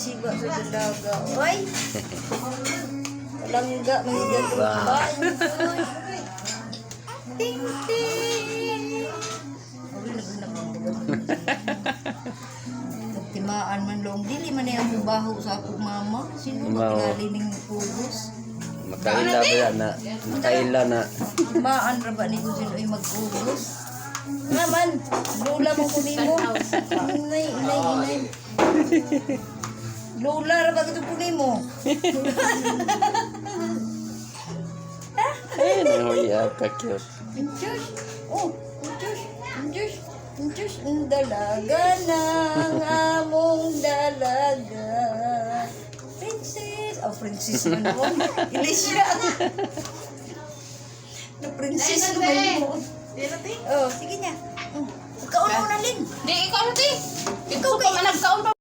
Siba sa dalaga. Oy! Palangga, mga Diba? ba? Ting ting! Timaan man long dili man ang mubaho sa ako mama. Sino Mao. ba tingali ning pugos? Makaila ba na? Makaila na. Timaan ra ba ni kung sino ay magpugos? Naman, lula mo kunin mo. Inay, inay, inay. Lula ra ba ito kunin mo? Ay, nahuya ka cute. Diyos, oh, Diyos, Diyos, Diyos, ang dalaga ng among dalaga. Princess, oh, princess man mo. Alicia. Na princess naman mo. Oh, sige niya. Oh, Ikaw na una, Lin. Di, ikaw na, ti. Ikaw kay anak.